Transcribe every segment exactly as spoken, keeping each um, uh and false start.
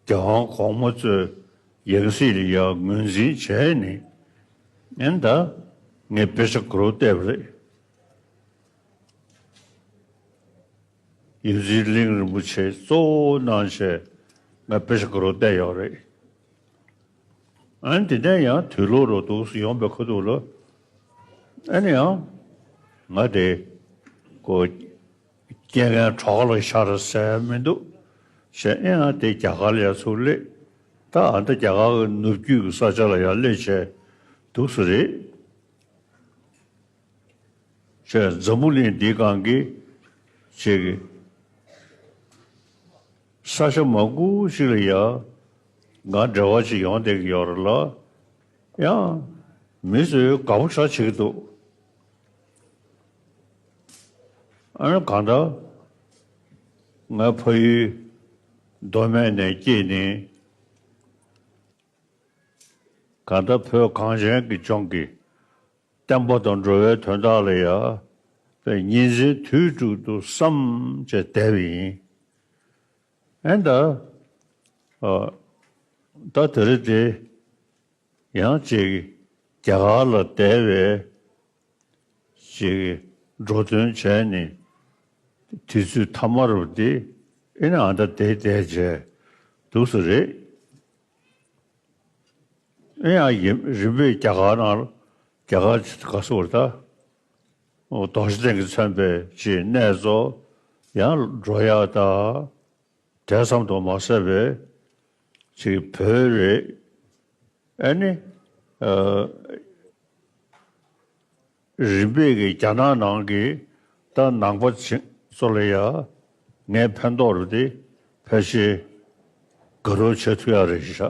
རྒྱལ་དབང་གོང་མ་གཙོས་ཡང་སྲིད་ལ་ཡང་ངོས་འཛིན་བྱས་ནས། ཨེ་ད་ངས་དཔེ་ཆ་དགུ་རུ་བལྟས་པ་རེད། ཡབ་རྗེ་གླིང་རིན་པོ་ཆེ་གཙོ་བོ་གནང་བྱས་ང་དཔེ་ཆ་དགུ་རུ་བལྟས་ཡོད་རེད། ཨ་ནི་དེ་ནས་ཡང་དུས་ལོག་རུ་འདུག་སེ་ཡོང་པའི་ཁ་ཐུག་ལ། ཨ་ནི་ཡང་ང་དེ་ཀོ་རྐྱེན་ངན་གྲོགས་ལ་ཤར་ཟེར་མི་འདུག་ཞེས། ཨེ་ཡང་དེ་རྒྱ་གར་ལ་ཡང་ཚུར་སླེབས། ད་ཨ་ད་རྒྱ་གར་གྱི་ནུབ་རྒྱུད་ཀྱི་ས་ཆ་ལ་ཡང་སླེབས་བྱས་འདུག་སེ་རེད། ཅེས་འཛམ་བུ་གླིང་འདིའི་སྒང་གི་ཅིག་ས་ཆ་མང་པོ་ཞིག་ལ་ཡང་ང་འབྲེལ་བ་ཅིག་ཡོང་བསྡད་ཀྱི་ཡོད་རེད་ལ། ཡང་མི་ཚོས་དགའ་པོ་ཞེ་དྲག་བྱེད་ཀྱི་འདུག་ཨ་ནི་གང་ལྟར་ང་ཕ་ཡུལ་མདོ་སྨད་ནས་སྐྱེས་ནས། གང་ལྟར་བོད་གངས་ཅན་གྱི་ལྗོངས་ཀྱི་བསྟན་པ་དང་འགྲོ་བའི་དོན་དག་ལ་ཡང་པའི་ཉིན་མཚན་དུས་དྲུག་ཏུ་བསམ་བྱས་བསྡད་པ་ཡིན། ཨེ་ད། ཨ། ད་དེ་རིང་དེ་ཡང་ཅིག་རྒྱ་གར་ལ་བསྡད་པའི་ཅིག་འགྲོ་དོན་བྱས་ནས་དུས་ཚོད་ཐ་མ་རུ་དེ་ཨེ་ནི་ཨ་ད་བསྡད་བསྡད་བྱས་འདུག་སེ་རེད། ཨེ་ཡང་ཡིན་རིམ་པས་རྒྱ་གར་ནང་རྒྱ་གར་ག་སོར་ད་རྡོ་རྗེ་གདན་གྱིས་མཚོན་པའི་ཅིག་གནས་ཚོ་ཡང་འགྲོ་ཡག་དང་། དེ་ཙམ་དུ་མ་ཟད་པའི་ཅིག་བོད་རེད། ཨ་ནི་ཨ། རིམ་པས་ཀྱི་རྒྱ་ནག་ནང་གི་ད་ནང་པ་ཚོ་ལ་ཡ་ངས་ཕན་ཐོགས་རེད་དེ་ཕལ་ཆེར་དགའ་རབ་བྱེད་ཐུབ་ཡག་རེད་ཤག་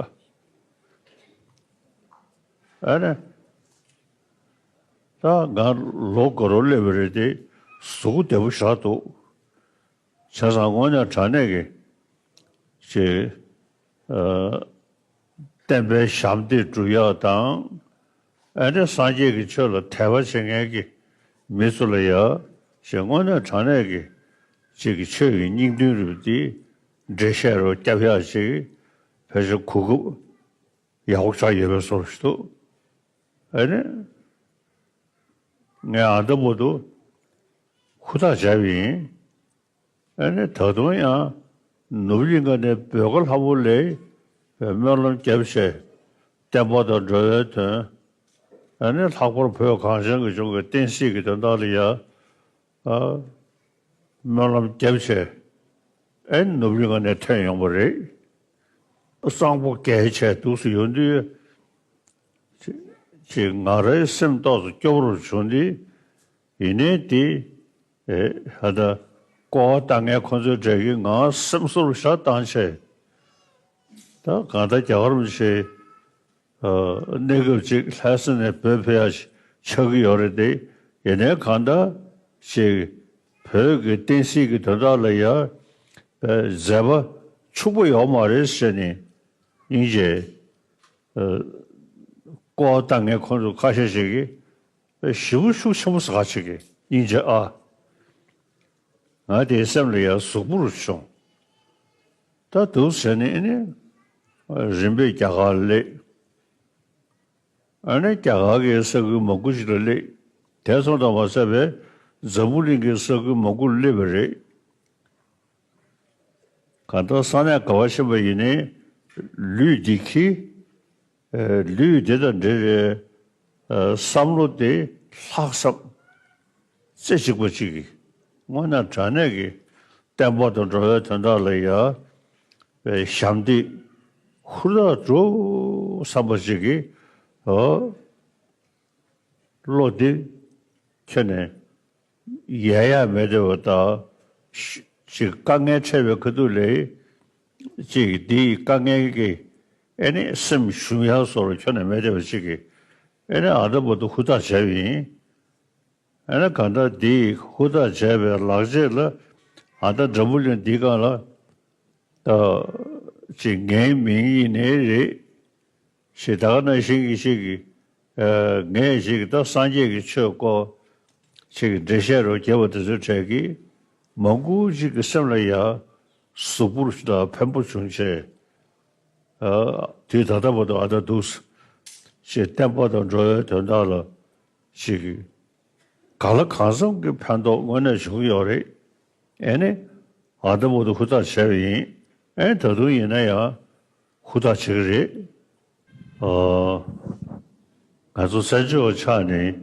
ཨ་ནི་ད་ང་ལོ་དགའ་རབ་སླེབས་པ་རེད་དེ་གཟུགས་པོ་བདེ་པོ་ཞེ་དྲག་འདུག་བྱས་ཙང་དངོས་གནས་དྲང་གནས་ཀྱི་ཅིག་ཨ། བསྟན་པའི་ཞབས་འདེགས་སྒྲུབ་ཡག་དང་། ཨ་ནི་སངས་རྒྱས་ཀྱི་ཆོས་ལ་དད་པ་བྱེད་མཁན་གྱི་མི་ཚོ་ལ་ཡ་ཞེས་དངོས་གནས་དྲང་གནས་ཀྱི་ཅིག་གི་ཆོས་ཀྱི་སྙིང་དོན་རུ་དེ་འགྲེལ་བཤད་རུ་བརྒྱབ་ཡག་ཅིག་ཕལ་ཆེར་གོ་སྐབས་ཡག་པོ་ཆགས་ཡོད་པའི་བཟོ་ཞིག་འདུག་ཨ་ནི་ངས་ཨ་ད་བར་དུ་ཧུར་ཐག་བྱས་པ་ཡིན། ཨ་ནི་ད་དུང་ཡང་ནུབ་གླིང་ག་ནས་བོད་ཀྱི་ལྷ་མོ་ལ་སྨོན་ལམ་བརྒྱབ་བྱས་བསྟན་པ་དང་འགྲོ་བའི་དོན། ཨ་ནི་ལྷག་པར་བོད་གངས་ཅན་གྱི་ལྗོངས་ཀྱི་བསྟན་སྲིད་ཀྱི་དོན་དག་ལ་ཡ། ཨ། སྨོན་ལམ་བརྒྱབ་བྱས་ཨ་ནི་ནུབ་གླིང་ག་ནས་ཐོན་ཡོང་བ་རེད། གཙང་པོ་རྒྱས་བྱས་འདུག་སེ་ཡོང་དུས་ཅིག་ང་རའི་སེམས་ཏོག་ཙམ་སྐྱོ་པོ་རུ་བྱུང་སྟེ། ཡིན་ནའི་དེ། ཨེ། ཧ་ད་ཀོ་བ་ལྟ་མཁན་ཁོ་ཚོའི་གྲས་ཀྱིས་ང་སེམས་གསོ་རུ་ཞེ་དྲག་བཏང་བྱས། ད་གང་ལྟར་རྒྱ་གར་མི་ཆེ་ཨ། གནས་སྐབས་ཅིག་ལྷ་ས་ནས་བོད་ཕེབས་ཡག་ཆགས་ཀྱི་ཡོད་རེད་དེ། ཡིན་ནའི་གང་ལྟར་ཅིག་བོད་ཀྱི་བསྟན་སྲིད་ཀྱི་དོན་དག་ལ་ཡ་མཛད་པ་ཕྱུག་པོ་ཡོད་མ་རེད་ཟེར་ནས་སྙིང་རྗེ། ཨ། ཀོ་བ་ལྟ་མཁན་ཁོ་ཚོ་ཁ་ཤས་ཤིག་གིས་ཞེ་པོ་ཤུགས་ཆེན་པོ་ཟ་ཁ་ཅིག་གིས་སྙིང་རྗེ་ཨ། ང་དེའི་སེམས་ལ་ཡང་ཟུག་པོ་རུ་བྱུང་། ད་འདུག་བྱས་ནས་ཨ་ནི་རིམ་པས་རྒྱ་གར་སླེབས། ཨ་ནི་རྒྱ་གར་གྱི་ས་ཁུལ་མང་པོ་ཞིག་ལ་སླེབས། དེ་ཙམ་དུ་མ་ཟད་པའི་འཛམ་བུ་གླིང་གི་ས་ཁུལ་མང་པོར་སླེབས་པ་རེད། གང་ལྟར་ས་གནས་ག་པར་ཕྱིན་པ་ཡིན་ནའི་ལུས་འདི་འཁྱེར། ཨ། ལུས་འདི་དང་འབྲེལ་བའི་ཨ། བསམ་བློ་དེ་ལྷག་བསམ་རྩེ་གཅིག་པ་གཅིག་གིས་དངོས་གནས་དྲང་གནས་ཀྱི་བསྟན་པ་དང་འགྲོ་བའི་དོན་དག་ལ་ཡ་ཞབས་འདེགས་ཧུར་ཐག་སྒྲུབ་བསམ་པ་གཅིག་གིས། ཨོ། བློ་འདི་ཁྱོན་ནས་ཡལ་ཡག་མེད་བསྡད་པ་དང་། ཅིག་དཀའ་ངལ་འཕྲད་པའི་ཁ་ཐུག་ལ་ཅིག་འདིའི་དཀའ་ངལ་གྱིས་ཨེ་ནི་སེམས་ཞུམ་ཡག་བཟོ་འདྲ་ཁྱོན་ནས་མེད་བསྡད་པ་ཅིག་གིས་ཨེ་ནི་ཨ་ད་བར་དུ་ཧུར་ཐག་བྱས་པ་ཡིན། ཨེ་ནི་གང་ལྟར་འདིའི་ཧུར་ཐག་བྱས་པའི་ལག་རྗེས་ལ་ཨ་ད་འཛམ་བུ་གླིང་འདིའི་སྒང་ལ། ཨ། ཅིག་ངའི་མིང་ཡིན་ནའི་རེད། ཞེས་ད་ག་ནང་བཞིན་གྱི་ཞིག་གིས། ཨ། ངས་ཞིག་གིས་ད་སངས་རྒྱས་ཀྱི་ཆོས་སྐོར་ཞིག་གི་འགྲེལ་བཤད་རོ་རྒྱབ་པ་དེ་ཚོའི་གྲས་ཀྱིས་མང་པོ་ཞིག་གི་སེམས་ལ་ཡ་གཟུགས་པོར་ཞིག་དང་ཕན་པོ་བྱུང་བྱས། ཨ། དུས་ད་ལྟ་བར་དུ་ཨ་ད་འདུག་ཅེས་བསྟན་པ་དང་འགྲོ་བའི་དོན་དག་ལ་ཅིག་ག་ལ་གང་འཚམ་གྱི་ཕན་ཐོགས་དངོས་གནས་བྱུང་གི་ཡོད་རེད། ཨེ་ནི། ཨ་ད་བར་དུ་ཧུར་ཐག་བྱས་པ་ཡིན། ཨེ་ད་དུང་ཡིན་ན་ཡང་ཧུར་ཐག་བྱེད་ཀྱི་རེད། ཨ། ང་ཚོ་བཙན་བྱོལ་བ་ཆགས་ནས་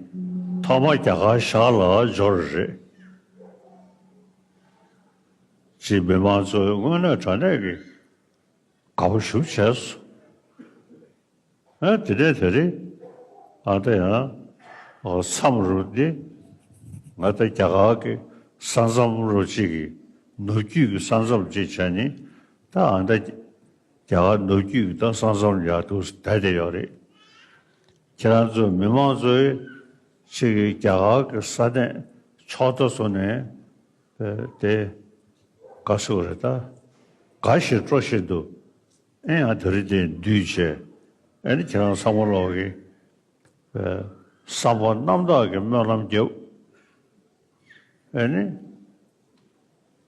ཐོག་མར་རྒྱ་གར་ཤར་ལ་འབྱོར་བ་རེད། ཅེས་མི་མང་ཚོས་དངོས་གནས་དྲང་གནས་ཀྱི་དགའ་པོ་ཞེ་པོ་བྱས་སོང་། ཨ། དེ་འདྲའི་དེ་རིང་ཨ་ད་ཡང་ཨོ་མཚམས་རུ་འདི་ང་ད་རྒྱ་གར་གྱི་ས་མཚམས་རུ་གཅིག་གི་ནུབ་རྒྱུད་ཀྱི་ས་མཚམས་གཅིག་བྱས་ནས་ད་ཨ་ད་རྒྱ་གར་ནུབ་རྒྱུད་ཀྱི་ད་ས་མཚམས་ཡར་འདུག་བསྡད་བསྡད་ཡོད་རེད། ཁྱེད་རང་ཚོ་མི་མང་ཚོའི་ཅིག་གི་རྒྱ་གར་གྱི་ས་གནས་ཕྱོགས་མཐའ་སོ་ནས་དེ་དགའ་ཟེར་བ་རེད་ད། དགའ་ཞིང་སྤྲོ་བཞིན་དུ། ཨེ་ཡང་དེ་རིང་དེ་འདུས་བྱས། ཨེ་ནི་ཁྱེད་རང་ཚང་མ་ལོག་གི་བསམ་པ་རྣམ་དག་གི་སྨོན་ལམ་རྒྱབ། ཨེ་ནི་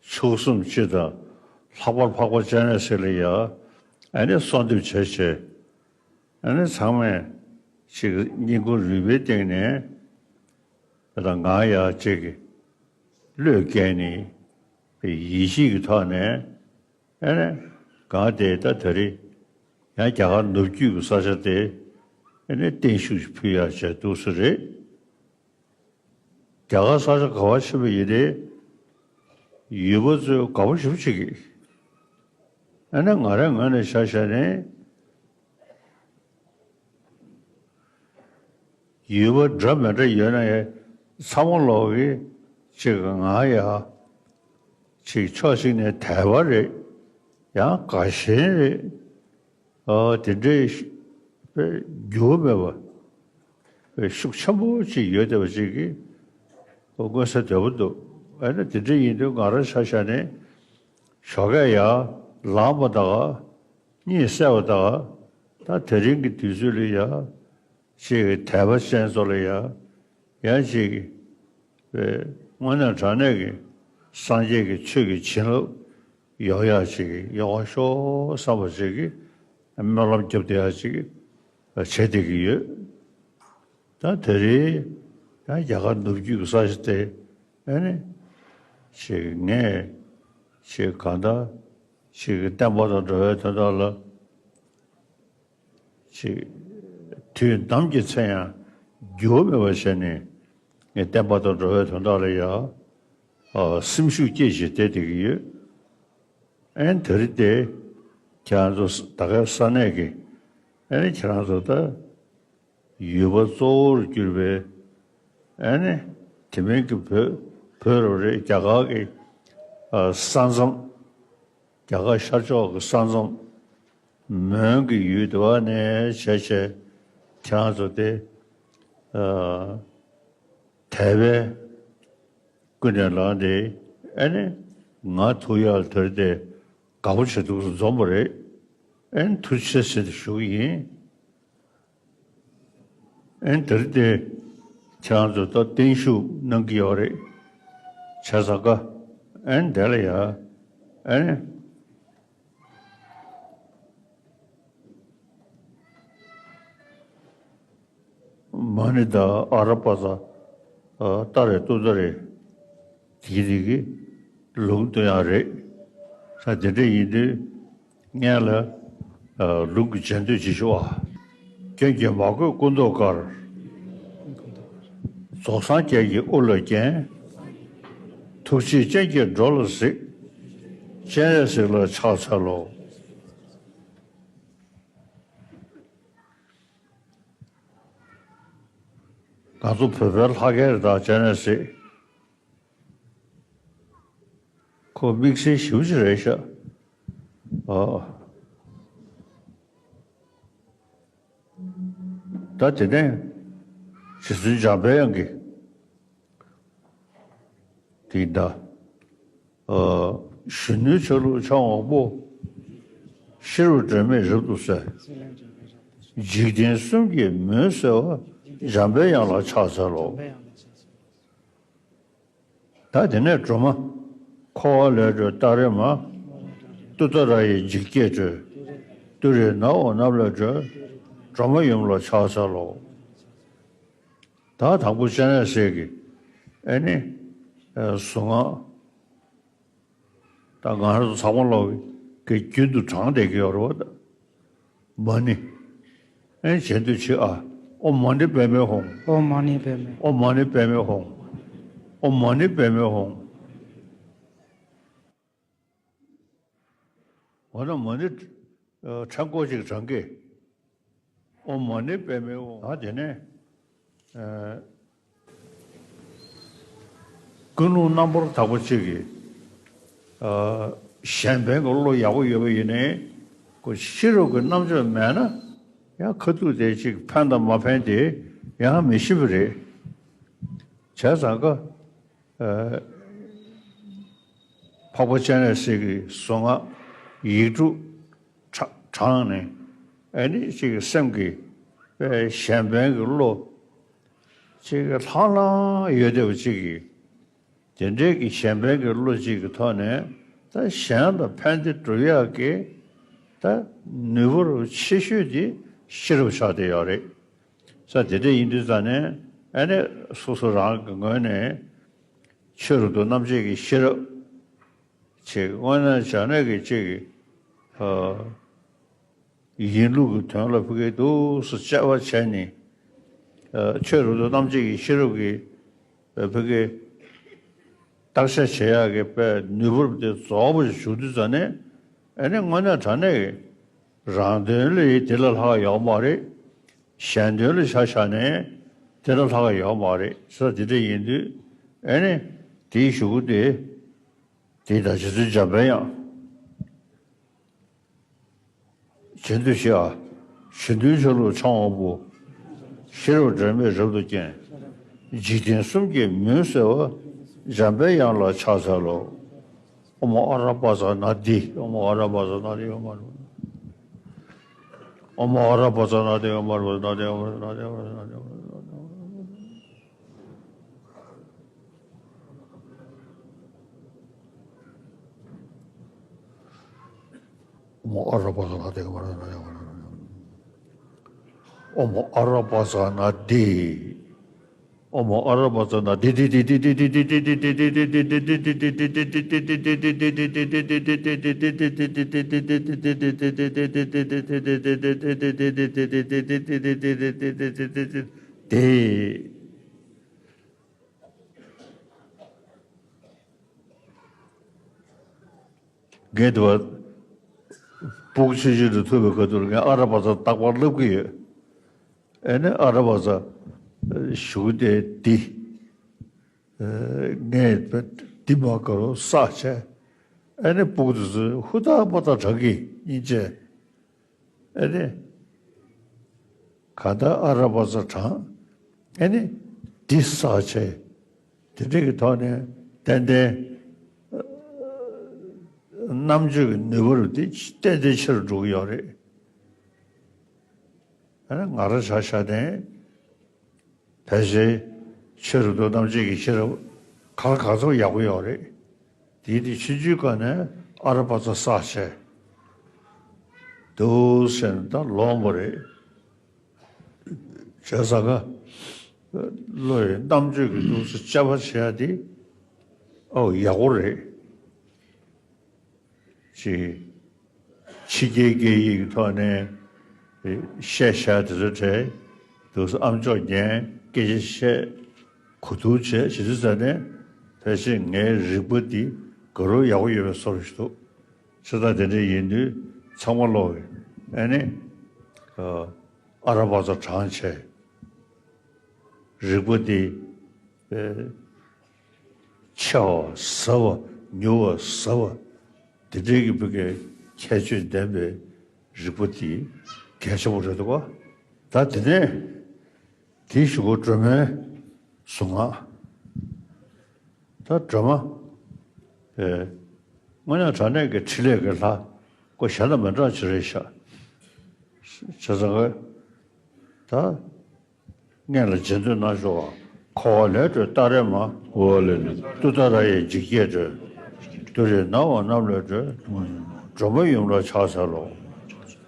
མཆོག་གསུམ་སྤྱི་དང་ལྷག་པར་འཕགས་པ་སྤྱན་རས་གཟིགས་ལ་ཡ་ཨེ་ནི་གསོལ་འདེབས་བྱས་བྱས། ཨེ་ནི་ཚང་མས་ཅིག་སྙིང་ཁུང་རུས་པའི་གཏིང་ནས་ད་ང་ཡ་ཅིག་བློས་བཀལ་ནས་ཡིད་ཆེས་ཀྱི་ཐོག་ནས། ཨེ་ནས་གང་དེ་ད་ད་རེས་ཡང་རྒྱ་གར་ནུབ་རྒྱུད་ཀྱི་ས་ཆ་དེ་ཨེ་ནས་བརྟན་བཞུགས་ཕུལ་ཡག་བྱས་འདུག་ས་རེད། རྒྱ་གར་ས་ཆ་ག་པར་ཕྱིན་པ་ཡིན་ཏེ། ཡུལ་པ་ཚོས་དགའ་པོ་ཞེ་པོ་བྱེད་ཀྱི། ཨེ་ནས་ང་རའི་ངོས་ནས་ཆ་བཞག་ནས། ཡུལ་པ་འདྲ་མི་འདྲ་ཡོད་ན་ཡང་ཚང་མ་ལོག་གི་ཅིག་ང་ཡ་ཅིག་ཕྱོགས་གཅིག་ནས་དད་པ་རེད། ཡང་དགའ་ཞེན་རེད། ཨ་དེ་འདྲའི་ཤུ་དཔེ་འགྱུར་བ་མེད་པ་དཔེ་ཤུགས་ཆེན་པོ་ཅིག་ཡོད་བསྡད་པ་ཅིག་གི་མངོན་གསལ་དོད་པོ་འདུག་ཨ་ནི་དེ་འདྲ་ཡིན་དུས་ང་རང་ཆ་བཞག་ནས་ཞོགས་ཀས་ཡར་ལངས་པ་དང་གཉིད་སད་པ་དང་ད་དེ་རིང་གི་དུས་ཚོད་ལ་ཡ། ཅིག་གི་དད་པ་ཅན་ཚོ་ལ་ཡ། ཡང་ཅིག་གི་དངོས་གནས་དྲང་གནས་ཀྱི་སངས་རྒྱས་ཀྱི་ཆོས་ཀྱི་བྱིན་རླབས་ཡོང་ཡག་ཅིག་གི་ཡོང་བ་ཤོག་བསམ་པ་ཅིག་གི་སྨོན་ལམ་རྒྱབ་བསྡད་ཡག་ཅིག་བྱེད་བསྡད་ཀྱི་ཡོད། ད་དེ་རིང་ཡང་རྒྱ་གར་ནུབ་རྒྱུད་ཀྱི་ས་ཆ་དེ་ཨེ་ནི་ཅིག་ངས་ཅིག་གང་ལྟར་ཅིག་གི་བསྟན་པ་དང་འགྲོ་བའི་དོན་དག་ལ། ཅིག་དུས་ནམ་གྱི་ཚེ་ཡང་འགྱུར་བ་མེད་པ་བྱས་ནས་ངས་བསྟན་པ་དང་འགྲོ་བའི་དོན་དག་ལ་ཡང་ཨ་སེམས་ཤུགས་བསྐྱེད་བཞིན་བསྡད་བསྡད་ཀྱི་ཡོད། ཨེ་དེ་རིང་དེ་ཁྱེད་རང་ཚོ་ད་གའི་ས་གནས་ཀྱི་ཨེ་ཁྱེད་རང་ཚོ་ད་ཡུལ་པ་གཙོ་བོར་གྱུར་པའི་ཨེ་ནི་དེ་མིན་གྱི་བོད་བོད་རབ་རེད་རྒྱ་གར་གྱི་ཨ་ས་མཚམས། རྒྱ་གར་ཤར་ཕྱོགས་ཀྱི་ས་མཚམས་མོན་གྱི་ཡུལ་དུ་བ་ནས་བྱས་བྱས་ཁྱེད་རང་ཚོ་དེ་ཨ་དད་པས་ཀུན་ནས་བསླངས་ཏེ་ཨེ་ནི་ང་ཐུག་ཡག་དེར་དེ་དགའ་པོ་བྱེད་ཐུབ་སུ་འཛོམས་པ་རེད། ཨེ་ནི་ཐུགས་རྗེ་ཆེ་ཟེར་ཞུ་གི་ཡིན། ཨེ་ནི་དེར་དེ་ཁྱེད་རང་ཚོ་ད་བརྟན་བཞུགས་གནང་གི་ཡོད་རེད། བྱས་ཙང་ཀ་ཨེ་ནི་དེ་ལ་ཡ་ཨེ་ནི། མ་ཎི་དང་ཨ་ར་པ་ཙ་ཏཱ་རེ་ཏུཏྟཱ་རེ་དེ་གི་དེ་གི་ལུང་སྟོན་ཡག་རེད། ས་དེ་འདྲ་ཡིན་དུས་སྔོན་ལ་ལུང་གི་རྗེས་ཟློས་ཅིག་ཞུ་བ། སྐྱོན་གྱིས་མ་གོས་སྐུ་མདོག་དཀར། རྫོགས་སངས་རྒྱས་ཀྱི་དབུ་ལ་བརྒྱན། ཐུགས་རྗེའི་སྤྱན་གྱིས་འགྲོ་ལ་གཟིགས། སྤྱན་རས་གཟིགས་ལ་ཕྱག་འཚལ་ལོ། ང་ཚོ་བོད་པའི་ལྷ་སྐལ་དང་སྤྱན་རས་གཟིགས། ཁོ་དམིགས་བསལ་ཞེ་པོ་ཅིག་རེད་ཤག་ཨ། ད་དེ་ནས་རྗེ་བཙུན་འཇམ་དཔལ་དབྱངས་ཀྱིས་དེ་ཡིན་ད། ཨ། གཞོན་ནུའི་ཆ་ལུགས་འཆང་བ་པོ། ཤེས་རབ་སྒྲོན་མེས་རབ་ཏུ་གསལ། འཇིག་རྟེན་གསུམ་གྱི་མུན་སེལ་བ། འཇམ་པའི་དབྱངས་ལ་ཕྱག་འཚལ་ལོ། ད་དེ་ནས་སྒྲོལ་མ། འཁོར་བ་ལས་སྒྲོལ་ཏཱ་རེ་མ། ཏུཏྟཱ་ར་ཡི་འཇིགས་བརྒྱད་སྒྲོལ། ཏུ་རེ་ནའོ་རྣམས་ལས་སྒྲོལ། སྒྲོལ་མ་ཡུམ་ལ་ཕྱག་འཚལ་ལོ། ད་དང་པོ་སྤྱན་རས་གཟིགས་ཀྱི་ཨེ་ནི་གཟུངས་སྔགས། ད་ང་རང་ཚོ་ཚང་མ་ལོག་གི་རྒྱུན་དུ་བགྲངས་བསྡད་ཀྱི་ཡོད་རེད་བ། ད་མ་ཎི། ཨེ་བྱེད་འདོད་ཆེ་ཨ། ཨོཾ་མ་ཎི་པདྨེ་ཧཱུྃ། ཨོཾ་མ་ཎི་པདྨེ། ཨོཾ་མ་ཎི་པདྨེ་ཧཱུྃ། ཨོཾ་མ་ཎི་པདྨེ་ཧཱུྃ། འོ་ན་མ་ཎི་ཕྲེང་སྐོར་ཅིག་བགྲང་གི། ཨོཾ་མ་ཎི་པདྨེ་ཧཱུྃ། ཨ་དེ་ནས་ཀུན་སློང་རྣམ་པར་དག་པ་ཅིག་གིས་གཞན་ཕན་གྱི་བློ་ཡག་པོ་ཡོད་པ་ཡིན་ནའི་ཁོ་ཤེས་རབ་ཀྱི་རྣམ་དཔྱོད་མེད་ན་ཡང་ཁ་ཐུག་དེ་ཅིག་ཕན་དང་མ་ཕན་དེ་ཡང་མི་ཤེས་པ་རེད། བྱས་ཙང་ཀ་འཕགས་པ་སྤྱན་རས་གཟིགས་ཀྱི་གཟུངས་སྔགས་ཡིག་དྲུག་བགྲངས་ནས་ཨ་ནི་ཅིག་སེམས་ཀྱི་གཞན་ཕན་གྱི་བློ་ཅིག་ལྷང་ལྷང་ཡོད་བསྡད་པ་ཅིག་གིས། དེ་འདྲའི་གི་གཞན་ཕན་གྱི་བློ་གཅིག་གི་ཐོག་ནས་ད་གཞན་ལ་ཕན་བདེ་སྒྲུབ་ཡག་གི་ད་ནུས་པ་རུ་ཆེ་ཤོས་དེ་ཤེས་རབ་ཆགས་བསྡད་ཡོད་རེད། ས་དེ་འདྲ་ཡིན་དུས་ཙང་ནས་ཨ་ནི་སོ་སོ་རང་གི་ངོས་ནས་ཆོས་རབ་ཏུ་རྣམ་འབྱེད་ཀྱི་ཤེས་རབ་ཅིག་དངོས་གནས་བྱས་ན་གི་ཅིག་གི་ཡིན་ལུགས་ཀྱི་དོན་ལ་ཕ་གི་འདུག་སེ་དཔྱད་པ་བྱས་ནས་ཆོས་རབ་ཏུ་རྣམ་འབྱེད་ཀྱི་ཤེས་རབ་ཀྱི་ཕ་གི་བརྟག་དཔྱད་བྱེད་ཡག་གི་དཔེ་ནུས་པ་དེ་རྫོགས་པ་ཞིག་བྱུང་དུས་ཙང་ནས་ཨ་ནི་དངོས་གནས་དྲང་གནས་ཀྱི་རང་དོན་ལ་ཡི་དེ་ལས་ལྷག་ཡོད་མ་རེད། གཞན་དོན་ལ་ཆ་བཞག་ནས་དེ་ལས་ལྷག་ཡོད་མ་རེད་ས་དེ་འདྲ་ཡིན་དུས་ཨ་ནི་དེའི་གཞུག་གུ་དེ་དེ་ད་རྗེ་བཙུན་འཇམ་དཔལ་དབྱངས། བྱེད་འདོད་ཆེ་ཨ། གཞན་དོན་ཆ་ལུགས་འཆང་བ་པོ། ཤེས་རབ་སྒྲོན་མེས་རབ་ཏུ་བརྒྱན། འཇིག་རྟེན་གསུམ་གྱི་མུན་སེལ་བ། འཇམ་དཔལ་དབྱངས་ལ་ཕྱག་འཚལ་ལོ། ཨོཾ་ཨ་ར་པ་ཙ་ན་དྷཱིཿ། ཨོཾ་ཨ་ར་པ་ཙ་ན་དྷཱིཿ། ཨོཾ་ཨ་ར་པ་ཙ་ན་དྷཱིཿ། ཨོཾ་ཨ་ར་པ་ཙ་ན་དྷཱིཿ། ཨོཾ་ཨ་ར་པ་ཙ་ན་དྷཱིཿ། ཨོཾ་ཨ་ར་པ་ཙ་ན་དྷཱིཿ། ཨོཾ་ཨ་ར་པ་ཙ་ན་དྷཱིཿ། ཨོཾ་ཨ་ར་པ་ཙ་ན་དྷཱིཿ། ཨོཾ་ཨ་ར་པ་ཙ་ན་དྷཱིཿ། དྷཱིཿ། ངས་དེ་བ་སྤུ་གུ་ཆུང་ཆུང་དུ་ཐུག་པའི་སྐབས་དུ་ངས་ཨ་ར་པ་ཙ་རྟག་པར་ལབ་ཀྱི་ཡོད། ཨེ་ནས་ཨ་ར་པ་ཙ་ཞུ་དེ་འདི། ངས་འདི་མ་དགའ་རོགས་བསགས་བྱས། ཨེ་ནས་སྤུ་གུ་དེ་ཚོས་ཧུར་ཐག་པ་ཐག་བགྲང་གི་སྙིང་རྗེ། ཨེ་ནས་གང་ལྟར་ཨ་ར་པ་ཙ་བགྲང་། ཨེ་ནས་འདི་བསགས་བྱས། དེ་འདྲ་གི་ཐོག་ནས་ཏན་ཏན་རྣམ་དཔྱོད་ཀྱི་ནུས་པ་རུ་དེ་ཏན་ཏན་ཆེ་རུ་འགྲོ་གི་ཡོད་རེད། ཨ་ནི་ང་རང་ཆ་བཞག་ནས་ཕལ་ཆེར་ཆོས་རབ་ཏུ་རྣམ་འབྱེད་ཀྱི་ཤེས་རབ་གང་ལ་གང་འཚམ་ཡག་པོ་ཡོད་རེད། དེའི་དེ་ཆུང་ཆུང་སྒང་ནས་ཨ་ར་པ་ཙ་བསགས་བྱས་འདུག་ཟེར་ནས་ད་ལོངས་པ་རེད། བྱས་ཙང་ཀ་བློ་ཡི་རྣམ་དཔྱོད་ཀྱི་འདུག་སེ་དཔྱད་པ་བྱེད་ཡ་དེ་ཨོ་ཡག་པོ་རེད། ཅེས་ཕྱི་རྒྱལ་སྐད་ཡིག་གི་ཐོག་ནས་བཤད་བྱ་དེ་ཚོ་བྲལ་འདུག་སེ་ཨམ་ཅོག་ཉན་སྐད་ཆ་བཤད་གོ་བསྡུར་བྱས་བྱེད་དུས་ཙམ་ནས་ཕལ་ཆེར་ངའི་རིག་པ་འདི་དགའ་རབ་ཡག་པོ་ཡོད་པའི་བཟོ་འདྲ་ཞིག་འདུག་བྱས་ཙང་དེ་འདྲ་ཡིན་དུས་ཚང་མ་ལོག་གི་ཨ་ནི་ཨ་ར་པ་ཙ་བགྲང་བྱས། རིག་པ་དེ་ཆེ་བ་ཟབ་པ་མྱུར་བ་ཟབ་པ་དེ་འདྲའི་གི་བུ་གའི་ཁྱད་ཆོས་ལྡན་པའི་རིག་པ་དེ་གལ་ཆེན་པོ་རེད་འདུག་ག་ད་དེ་ནས་དེའི་གཞུག་གུ་སྒྲོལ་མའི་གཟུངས་སྔགས། ད་སྒྲོལ་མ། ཨེ། དངོས་གནས་དྲང་གནས་ཀྱི་ཕྲིན་ལས་ཀྱི་ལྷ། ཁོ་གཞན་དང་མི་འདྲ་ཅིག་རེད་ཤག་བྱས་ཙང་ཀ་ད། སྔོན་ལ་རྗེ་བཙུན་ནག་ཕྱོགས། འཁོར་བ་ལས་སྒྲོལ་ཏཱ་རེ་མ། འཁོར་བ་ལས་སྒྲོལ། ཏུཏྟཱ་ར་ཡི་འཇིགས་བརྒྱད་སྒྲོལ། ཏུ་རེ་ནའོ་རྣམས་ལས་སྒྲོལ། སྒྲོལ་མ་ཡུམ་ལ་ཕྱག་འཚལ་ལོ།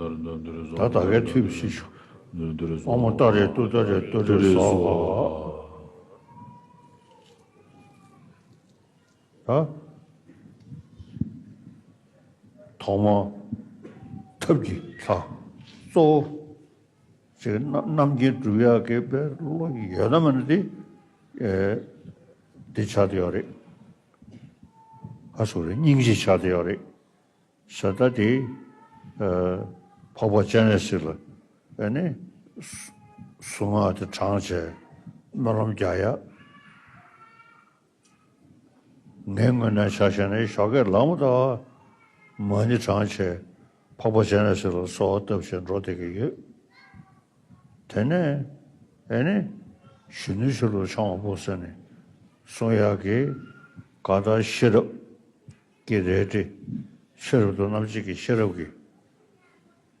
ད་ད་གའི་ཐུབ་ཤི་ཆུ། ཨོ་མ་ཏཱ་རེ་ཏུཏྟཱ་རེ་ཏུ་རེ་སྭཱ་ཧཱ། ད་ཐོག་མ་ཐབས་ཀྱི་ལྷ་གཙོ་བོ་ཅིག་རྣམ་རྣམ་མཁྱེན་སྒྲུབ་ཡག་གི་དཔེ་བློ་ཡོད་ན་མེད་ན་དེ་ཨེ་དེ་ཆགས་བསྡད་ཡོད་རེད། ཨ་སོ་རེད། སྙིང་རྗེ་ཆགས་བསྡད་ཡོད་རེད། ཤ་སྟག་དེ་ཨ་འཕགས་པ་སྤྱན་རས་གཟིགས་ལ་ཨ་ནི་གཟུངས་སྔགས་དེ་བགྲངས་བྱས་སྨོན་ལམ་རྒྱག་ཡ། ངའི་ངོས་ནས་ཆ་བཞག་ན་ཞོགས་ཀས་ལངས་མ་ཐག་མ་ཎི་བགྲངས་བྱས་འཕགས་པ་སྤྱན་རས་གཟིགས་ལ་གསོལ་བ་བཏབ་བྱས་འགྲོ་བསྡད་ཀྱི་ཡོད། དེ་ནས་ཨེ་ནི་གཞོན་ནུའི་ཆོས་ལུགས་འཆང་བ་པོ་ཟེར་ནས་གསུང་ཡག་གི་གང་ལྟར་ཤེས་རབ་ཀྱི་རལ་གྲི། ཤེས་རབ་ཏུ་རྣམ་འབྱེད་ཀྱི་ཤེས་རབ་ཀྱི་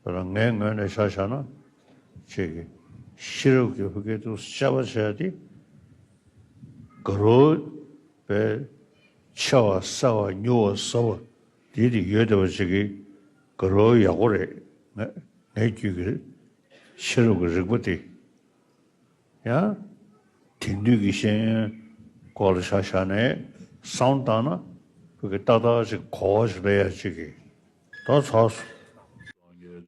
ང་རང་ངའི་ངོས་ནས་ཆ་བཞག་ན་ཅིག་གི་ཤེས་རབ་ཀྱི་ཕ་གི་ཏུ་དཔྱད་པ་བྱས་ཏེ་དགའ་རབ་པའི་ཆེ་བ་གསལ་བ་མྱུར་བ་ཟབ་པ་དེ་དེ་ཡོད་བསྡད་པ་ཅིག་གི་དགའ་རབ་ཡག་པོ་རེད། ངས་ངའི་རྒྱུད་ཀྱི་ཤེས་རབ་ཀྱི་རིག་པ་དེ། ཡང་དེང་དུས་ཀྱི་ཤེས་ཡོན་སྐོར་ལ་ཆ་བཞག་ནས་བསམ་བཏང་ན་ཕ་གི་ཏག་ཏག་ཅིག་གོ་བ་ཞིག་སླེབས་ཡ་ཅིག་གི་ད་ཚར་སོང་